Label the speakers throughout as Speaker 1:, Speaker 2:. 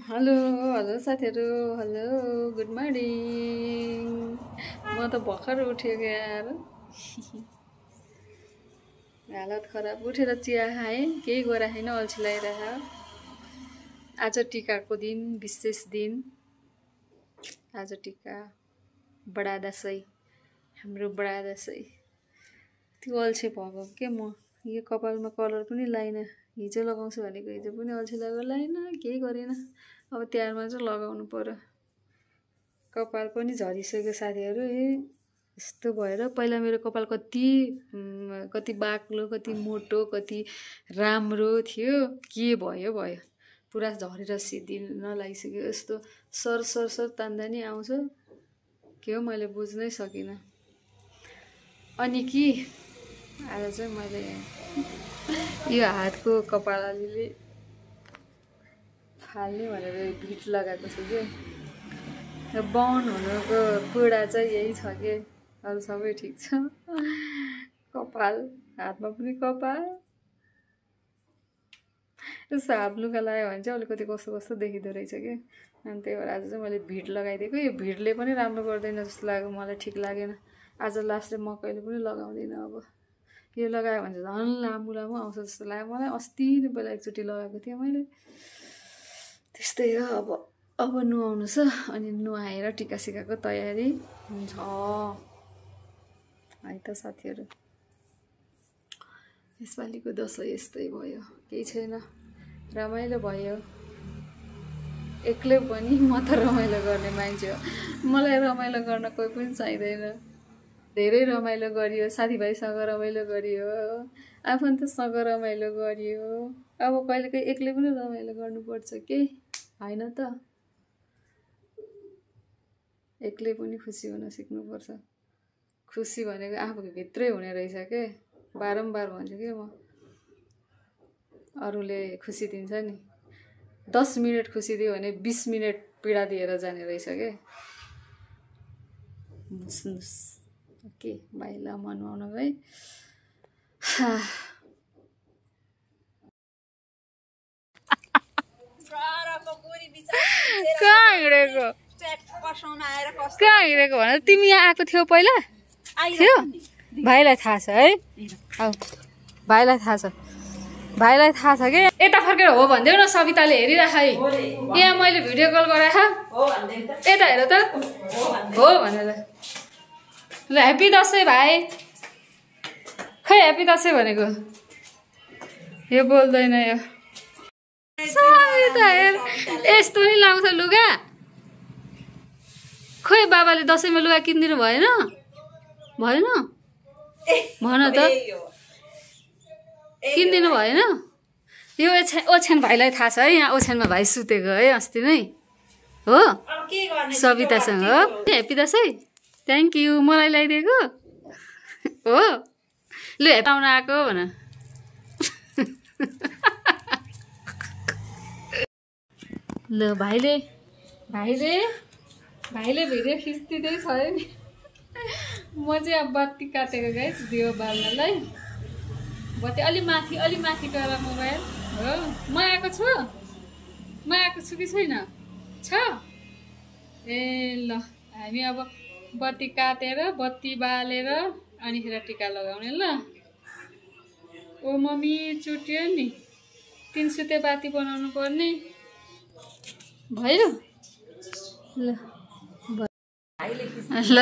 Speaker 1: Hello hello साथीहरू hello good morning म त भर्खर उठेको यार हालत खराब उठेर चिया खाएँ केही गरेर छैन अल्छी लागिरहेको आज टिकाको दिन विशेष दिन आज टिका बडा दसैँ हाम्रो बडा दसैँ त्यो अल्छी भएको के म यो कपालमा कलर पनि लाइन हिजो लगाउँछु भनेको हिजो पनि अल्छी लागेर लाइन केही गरेन अब तिहारमा चाहिँ लगाउनु पर्यो कपाल पनि झरिसक्यो साथीहरू यस्तो भएर पहिला मेरो कपाल कति बाक्लो कति मोटो कति राम्रो थियो के भयो भयो पुरा झरेर सिद्धिन लागिसक्यो यस्तो सर सर सर तान्दा नि आउँछ के हो मैले बुझ्नै सकिनँ अनि कि आज चाहिँ मैले यो हातको कपाल अलिअलि फाल्ने भनेर भिट लगाएको छु कि बाउन हुनुको पुडा चाहिँ यही छ कि अरू सबै ठिक छ कपाल हातमा पनि कपाल यस्तो हात लुगा लगायो भने चाहिँ अलिकति कस्तो कस्तो देखिँदो रहेछ कि अनि त्यही भएर आज चाहिँ मैले भिट लगाइदिएको यो भिडले पनि राम्रो गर्दैन जस्तो लाग्यो मलाई ठिक लागेन आज लास्टले म कहिले पनि लगाउँदिनँ अब यो लगायो भने झन् लामो लामो आउँछ जस्तो लाग्यो मलाई अस्ति नै पहिला एकचोटि लगाएको थिएँ मैले त्यस्तै हो अब नुहाउनु छ अनि नुहाएर टिका सिकाको तयारी हुन्छ है त साथीहरू यसपालिको दसैँ यस्तै भयो केही छैन रमाइलो भयो एक्लै पनि म त रमाइलो गर्ने मान्छे हो मलाई रमाइलो गर्न कोही पनि चाहिँदैन धेरै रमाइलो गरियो साथीभाइसँग रमाइलो गरियो आफन्तसँग रमाइलो गरियो अब कहिलेकाहीँ एक्लै पनि रमाइलो गर्नुपर्छ के होइन त एक्लै पनि खुसी हुन सिक्नुपर्छ खुसी भनेको आफूको भित्रै हुने रहेछ के बारम्बार भन्छु कि म अरूले खुसी दिन्छ नि 10 मिनट खुसी दियो भने 20 मिनट पीडा दिएर जाने रहेछ के ओके बाइला मनाउनु है कहाँ हिँडेको भन तिमी यहाँ आएको थियौ पहिला थियो भाइलाई थाहा छ है भाइलाई थाहा छ कि यता फर्केर हो भनिदेऊ न सविताले हेरिराख है यहाँ मैले भिडियो कल गराएँ यता हेर त हो भनेर ल ह्याप्पी दसैँ भाइ खै ह्याप्पी दसैँ भनेको यो बोल्दैन यो सविता हेर यस्तो नि लाउँछ लुगा खोइ बाबाले दसैँमा लुगा किनिदिनु भएन भन त किनिदिनु भएन यो ओछ्यान भाइलाई थाहा छ है यहाँ ओछ्यानमा भाइ सुतेको है अस्ति नै हो सवितासँग हो ह्याप्पी दसैँ थ्याङ्क यू मलाई ल्याइदिएको हो लु पाउन आएको भन ल भाइले भिडियो खिच्दिँदै छ है नि म चाहिँ अब बत्ती काटेको गाइस दियो बाल्नलाई बत्ती अलि माथि गएर मोबाइल हो म आएको छु कि छैन छ ए ल हामी अब बत्ती काटेर बत्ती बालेर अनिखेर टिका लगाउने ल ओ मम्मी चुट्यो नि 3 सुते बाती बनाउनु पर्ने भयो ल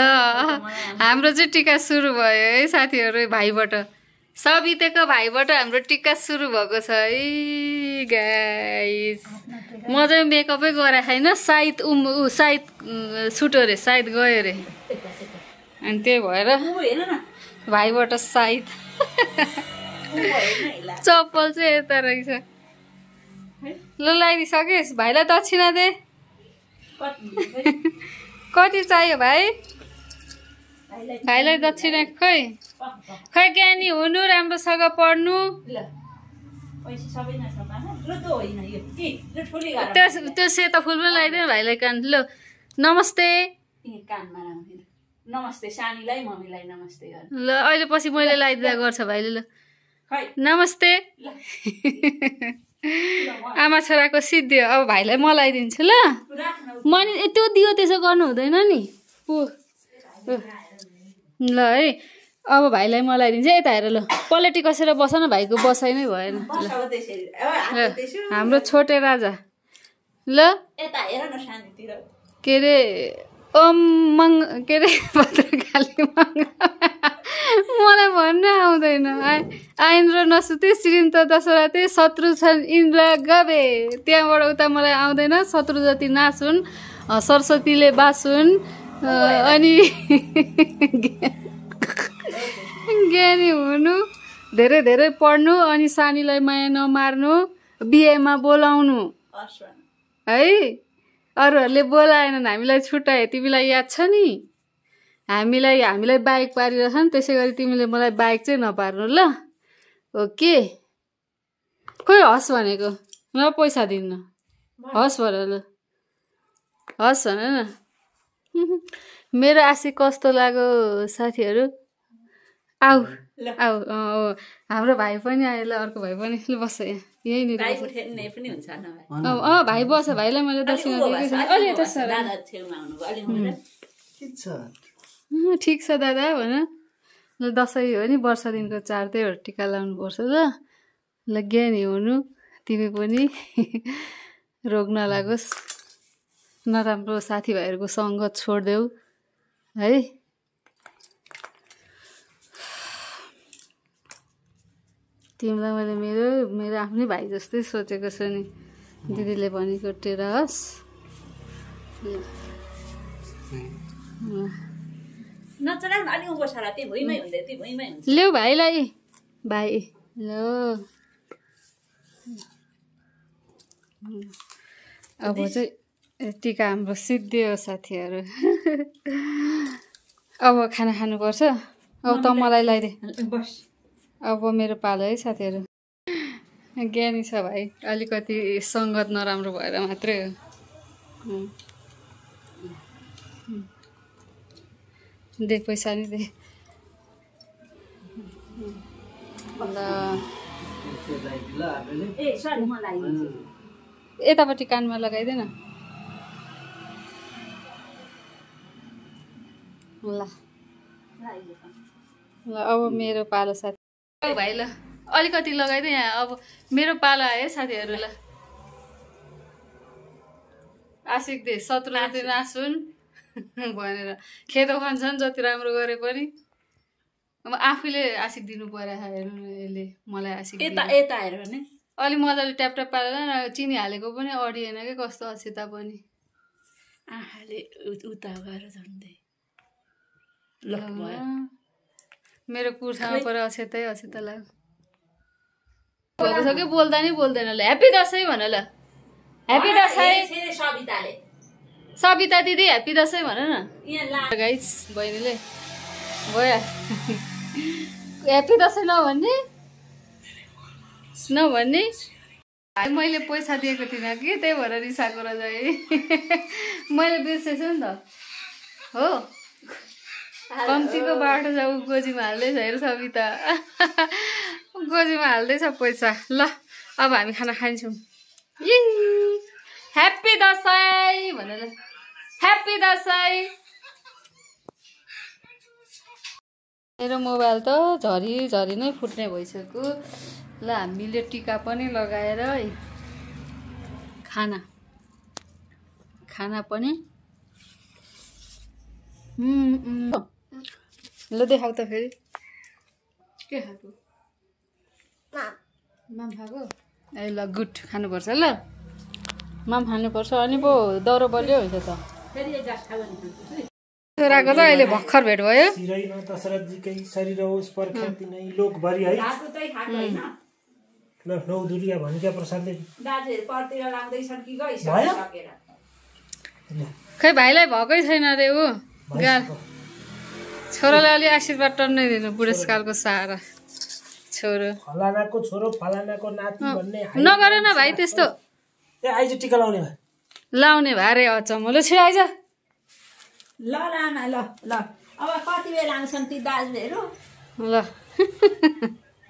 Speaker 1: हाम्रो चाहिँ टिका सुरु भयो है साथीहरू भाइबाट सबितेको भाइबाट हाम्रो टिका सुरु भएको छ है गाइस म चाहिँ मेकअपै गराएको छैन सायद छुट्यो अरे सायद गयो अरे अनि त्यही भएर भाइबाट सायद चप्पल चाहिँ यता रहेछ ल लगाइदिइसकेस् भाइलाई दक्षिणा दे कति चाहियो भाइलाई दक्षिणा खै ज्ञानी हुनु राम्रोसँग पढ्नु त्यो सेतो फुल पनि लगाइदिनु भाइलाई कान ल नमस्ते
Speaker 2: नमस्ते सानीलाई मम्मीलाई नमस्ते
Speaker 1: ल अहिले पछि मैले लगाइदिँदा गर्छ भाइले ल नमस्ते आमा छोराको सिद्धि हो। अब भाइलाई म लगाइदिन्छु ल। मैले त्यो दियो त्यसो गर्नु हुँदैन नि ल है। अब भाइलाई म लगाइदिन्छु यता हेर ल। पलेटी कसेर बस न भाइको बसाइ नै भएन हाम्रो छोटे राजा ल। के अरे ओम के अरे भद्रकाली मलाई भन्न आउँदैन। आइन्द्र नसुते श्रीन्त दशरथे शत्रु छन् इन्द्र गबे। त्यहाँबाट उता मलाई आउँदैन। शत्रु जति नासुन् सरस्वतीले बासुन् अनि ज्ञानी हुनु धेरै धेरै पढ्नु अनि सानीलाई माया नमार्नु बिहेमा बोलाउनु है। अरूहरूले बोलाएनन् हामीलाई छुट्याए। तिमीलाई याद छ नि हामीलाई बाइक पारिरहेछन् त्यसै गरी तिमीले मलाई बाइक चाहिँ नपार्नु ल। ओके खोइ हस् भनेको म पैसा दिन्न। हस् भन ल हस् भन न। मेरो आशी कस्तो लाग्यो साथीहरू। आऊ आऊ हाम्रो भाइ पनि आयो ल। अर्को भाइ पनि ल बस यहीँनिर भाइ बस। भाइलाई मैले दक्षिणा दिएको छु अलि यता सर। ठिक छ दादा भन ल। दसैँ हो नि वर्ष दिनको चाड त्यही भएर टिका लाउनु पर्छ ल। ल ज्ञानी हुनु तिमी पनि रोग नलागोस्। नराम्रो साथीभाइहरूको सङ्गत छोडिदेऊ है। तिमीलाई मैले मेरो आफ्नै भाइ जस्तै सोचेको छु नि। दिदीले भनेको टेरस ल्याऊ भाइलाई भाइ ल। अब चाहिँ टिका हाम्रो सिद्धियो साथीहरू। अब खाना खानुपर्छ। अब त मलाई लगाइदे। अब मेरो पालो है साथीहरू। ज्ञानी छ भाइ अलिकति सङ्गत नराम्रो भएर मात्रै हो। दे पैसा नि दे ल। यतापट्टि कानमा लगाइदेन ल। ल अब मेरो पालो साथी भाइ ल अलिकति लगाइदिए यहाँ। अब मेरो पालो आयो साथीहरू ल। आशिक दे शत्रु जति नासुन् भनेर खेदो खान्छन् जति राम्रो गरे पनि। अब आफूले आशिक दिनु पर्यो हेर्नु यसले मलाई आशिक अलि मजाले ट्याप ट्याप पारेर चिनी हालेको पनि अडिएन कि कस्तो अक्षता पनि
Speaker 2: आँखाले उता गएर झन्डै
Speaker 1: मेरो कुर्तामा पर अक्षतै अक्षता लाग्यो। भएको छ कि बोल्दा नि बोल्दैन ल। ह्याप्पी दसैँ भन ल। ह्याप्पी दसैँ सबिता दिदी ह्याप्पी दसैँ भन न गाइस। बहिनीले भयो ह्याप्पी दसैँ नभन्ने मैले पैसा दिएको थिइनँ कि त्यही भएर रिसाएको रहेछ है। मैले बिर्सेछु नि त हो। कम्तीको बाटो जाऊ गोजीमा हाल्दैछ हेर सबिता गोजीमा हाल्दैछ पैसा ल। अब हामी खाना खान्छौँ। ह्याप्पी दसैँ भनेर ह्याप्पी दसैँ। मेरो मोबाइल त झरी नै फुट्ने भइसक्यो ल। हामीले टिका पनि लगाएर खाना पनि ल देखाऊ त फेरि के खाएको माम खाएको ए ल गुड खानुपर्छ ल। माम खानुपर्छ अनि पो दौरो बलियो हुन्छ त। छोराको त अहिले भर्खर भेट भयो।
Speaker 3: दशरथजीकै शरीर होस् पर्ख्याति नै लोकभरि है ल। नौ दुर्गा भनेका प्रसादले
Speaker 1: खै भाइलाई भएकै छैन रे ऊ छोरालाई अलि आशीर्वाद टन्नै दिनु बुढेसकालको सहारा छोरो।
Speaker 3: फलानाको छोरो फलानाको नाति भन्ने
Speaker 1: नगर न भाइ त्यस्तो।
Speaker 3: ए आइज टिका
Speaker 1: लाउने भारे अचम्म ल छिरा आइज
Speaker 2: ल आमा ल ल। अब कति बेला आउँछन् ती दाजुहरू
Speaker 1: ल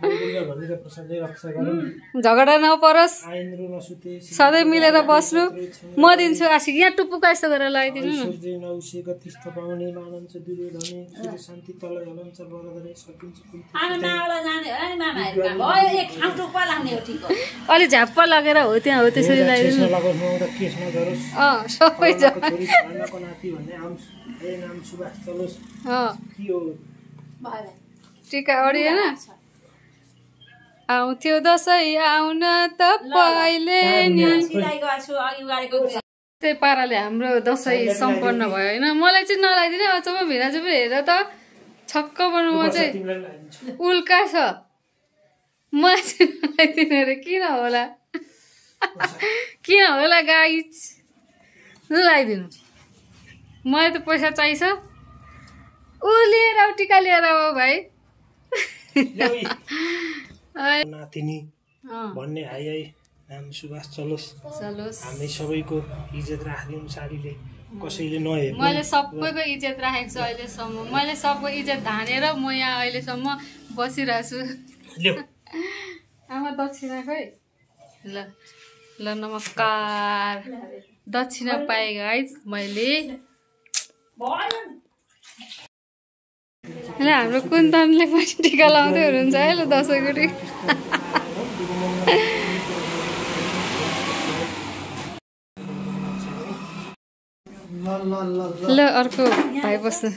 Speaker 3: दुर्गा भनेर प्रसादले रक्षा गरौँ
Speaker 1: झगडा नपरोस्
Speaker 3: आइन्द्र नसुते
Speaker 1: सधैँ मिलेर बस्नु म दिन्छु आशिक यहाँ टुप्पुका यस्तो गरेर लगाइदिनु न
Speaker 3: सूर्य नौसे गतिस्थ पाउने मानन्छ दुर्योधने सूर्य शान्ति तल हलन्छ बरदने सकिन्छ
Speaker 1: अलि झ्याप्प लगेर हो त्यहाँ हो त्यसरी लगाइदिनु
Speaker 3: केसमा झरोस्
Speaker 1: सबै
Speaker 3: छोरी खानको नाति भन्ने नाम सुभाष चलोस् के हो
Speaker 1: टिका अडी होइन आउँथ्यो दसैँ आउन त पहिले नि त्यही पाराले हाम्रो दसैँ सम्पन्न भयो होइन मलाई चाहिँ नलाइदिने अचम्म भिराजु पनि हेर त छक्क बनु म चाहिँ उल्का छ मलाई चाहिँ नलाइदिने अरे किन होला गाइज लगाइदिनु मलाई त पैसा चाहिन्छ ऊ लिएर टिका लिएर आऊ भाइ
Speaker 3: नातिनी भन्ने हाई नाम सुभाष चलोस् हामी सबैको इज्जत राखिदिउँ साडीले कसैले नहेर्नु
Speaker 1: मैले सबैको इज्जत राखेको छु अहिलेसम्म मैले सबको इज्जत धानेर म यहाँ अहिलेसम्म बसिरहेको छु आमा दक्षिणा खै ल ल नमस्कार दक्षिणा पाएँ गाइज मैले हाम्रो कुन्तनले पनि टिका लाउँदै हुनुहुन्छ है ल दसैँको टिका ल अर्को भाइ बस्नु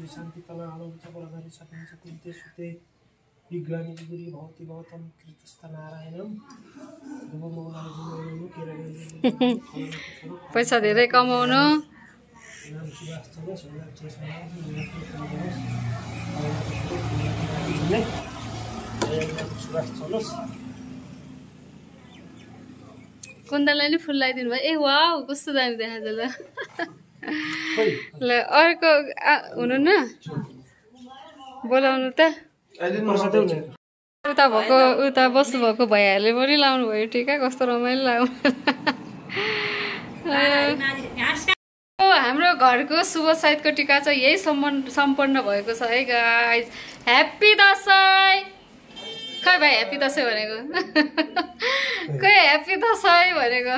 Speaker 3: शान्ति तल हलन्छ बरदने सकिन्छ कुन्ते सुते विज्ञानी गुरी भौति भौतम कृतस्थ नारायणम
Speaker 1: पैसा धेरै कमाउनु
Speaker 3: नाम सुभाष चलोस् सुभाष चलोस्
Speaker 1: कुन्दनलाई नि फुल लगाइदिनु भयो ए वाउ कस्तो दामी देखाएको ल ल अर्को हुनु न बोलाउनु त उता बस्नु भएको भैयाहरूले पनि लाउनु भयो टिका कस्तो रमाइलो लाग्यो हाम्रो घरको शुभ साइतको टिका चाहिँ यही सम्पन्न भएको छ है गाइज ह्याप्पी दसैँ खै भाइ ह्याप्पी दसैँ भनेको खै ह्याप्पी दसैँ भनेको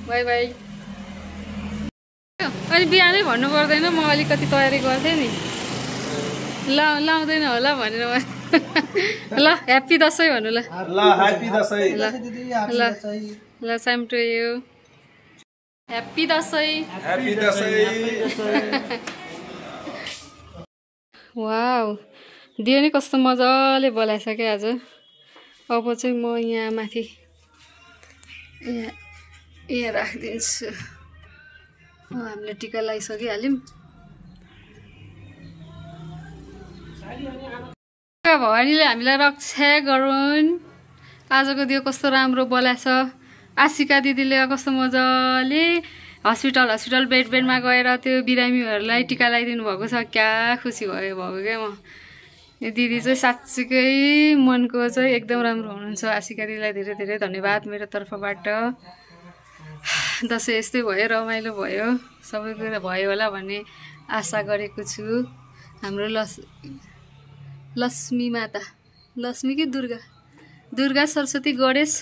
Speaker 1: बाई बाई अनि बिहानै भन्नु पर्दैन म अलिकति तयारी गर्थेँ नि लाउँदैन होला भनेर ल ह्याप्पी दसैँ भन्नु ल ल same to you happy Dashain wow दियो नि कस्तो मजाले बोलाइसक्यो आज अब चाहिँ म यहाँ माथि यहाँ राखिदिन्छु हामीले टिका लगाइसकिहाल्यौँ भवानीले हामीलाई रक्षा गरून् आजको दियो कस्तो राम्रो बोलाएछ आशिका दिदीले कस्तो मजाले हस्पिटल बेडमा गएर त्यो बिरामीहरूलाई टिका लगाइदिनु भएको छ क्या खुसी भयो क्या म यो दिदी चाहिँ साँच्चीकै मनको चाहिँ एकदम राम्रो हुनुहुन्छ आशिका दिदीलाई धेरै धेरै धन्यवाद मेरो तर्फबाट दसैँ यस्तै भयो रमाइलो भयो सबै कुरा भयो होला भन्ने आशा गरेको छु हाम्रो लक्ष्मी माता लक्ष्मी कि दुर्गा सरस्वती गणेश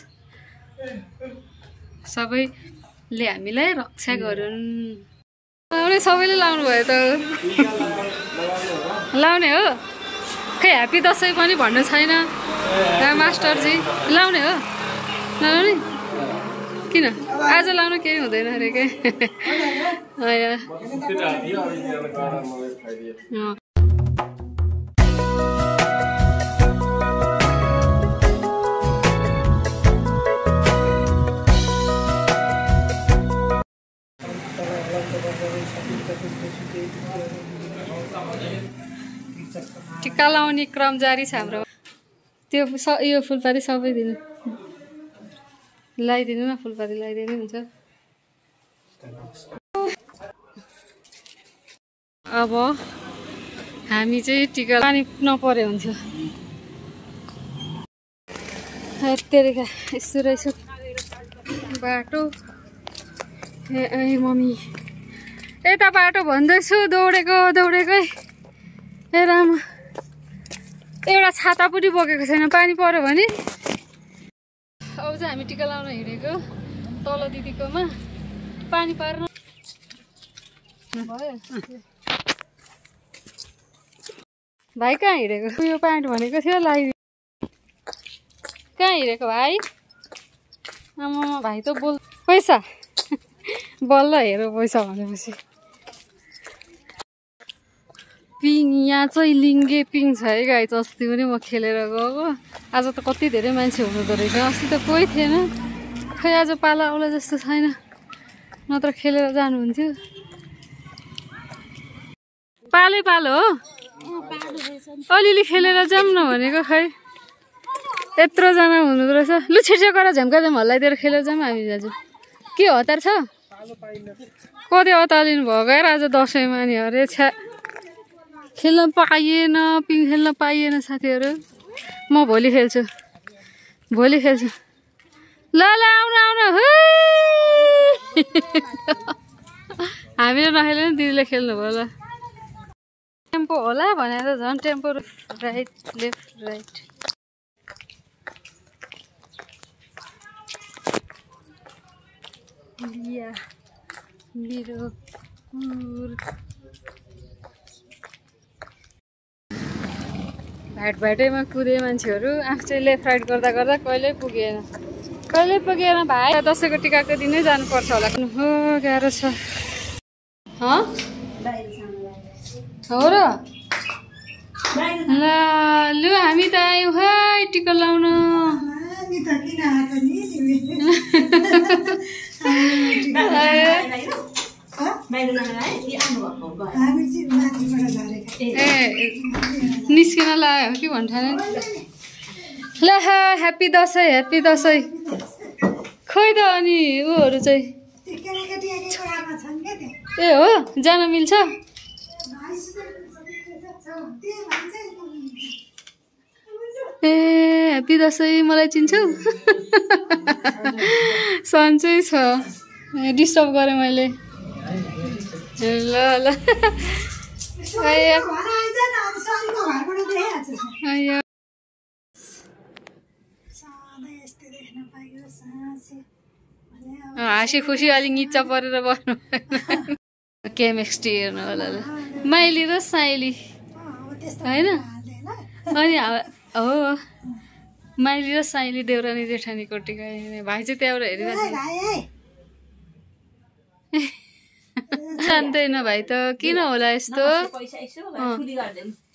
Speaker 1: सबैले हामीलाई रक्षा गरून् सबैले लाउनु भयो त लाउने हो खै ह्याप्पी दसैँ पनि भन्नु छैन मास्टरजी लाउने हो नलाउने किन आज लाउनु केही हुँदैन अरे के टिका लाउने क्रम जारी छ हाम्रो त्यो यो फुलपाती सबै दिनु लगाइदिनु न फुलपाती लगाइदिनु हुन्छ अब हामी चाहिँ टिका पानी नपरे हुन्छ तेरेका यस्तो रहेछ बाटो। ए मम्मी यता बाटो भन्दैछु दौडेकै ए रामा एउटा छाता पनि बोकेको छैन पानी पर्यो भने। अब चाहिँ हामी टिका लाउन हिँडेको तल दिदीकोमा पानी पार्न भयो। भाइ कहाँ हिँडेको यो प्यान्ट भनेको थियो लगाइदिनु कहाँ हिँडेको भाइ आमामा भाइ त बोल पैसा बल्ल हेर पैसा भनेपछि पिङ यहाँ चाहिँ लिङ्गे पिङ छ है गाई। अस्ति पनि म खेलेर गएको आज त कति धेरै मान्छे हुनुहुँदो रहेछ अस्ति त कोही थिएन खै आज पाला आउला जस्तो छैन नत्र खेलेर जानुहुन्थ्यो। पालो हो अलिअलि खेलेर जाऊँ न भनेको खै यत्रोजना हुनुहुँदो रहेछ। लु छिटो गरेर झम्का हल्लाइदिएर खेलेर जाऊँ हामी दाजु। के हतार छ कति अतालिनु भयो गएर आज दसैँमा नि अरे छ्या खेल्न पाइएन पिङ खेल्न पाइएन साथीहरू। म भोलि खेल्छु ल आउन हामीले नखेल्यो नि दिदीले खेल्नु भयो ल। टेम्पो होला भनेर झन् टेम्पो राइट लेफ्ट राइट। लिया मेरो भाइटमा कुदे मान्छेहरू आफू चाहिँ लेफ्ट राइट गर्दा कहिल्यै पुगेन भाइ। दसैँको टिकाको दिनै जानुपर्छ होला हो गाह्रो छ हो र ल लु हामी त आयौँ है टिका लाउन। निस्किन लाग्यो कि भन्ठाने ल ह्याप्पी दसैँ खोइ त। अनि उहरू चाहिँ ए हो जान मिल्छ ए ह्याप्पी दसैँ मलाई चिन्छौ सन्चै छ डिस्टर्ब गरेँ मैले ल हाँसी खुसी अलिक निचा परेर बस्नु केमिस्ट्री हेर्नु होला ल माइली र साइली होइन अनि हो माइली र साइली देउरानी जेठानीको टिका भाइ चाहिँ त्यहाँबाट हेरिरहेको जान्दैन भाइ त किन होला यस्तो।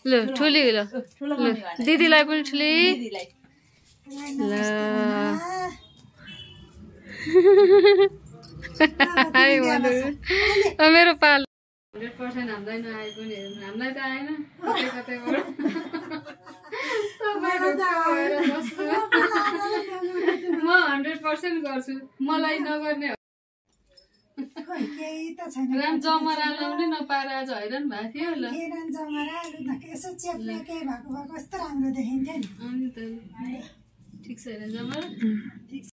Speaker 1: ल ठुली ल दिदीलाई पनि ठुली ल मेरो पाल 100% हामीलाई नआए पनि हामीलाई त आएन कतैबाट म 100% गर्छु मलाई नगर्ने राम जमरा लाउने नपाएर आज हैरान भएको थियो ल अनि त ठिक छैन जमरा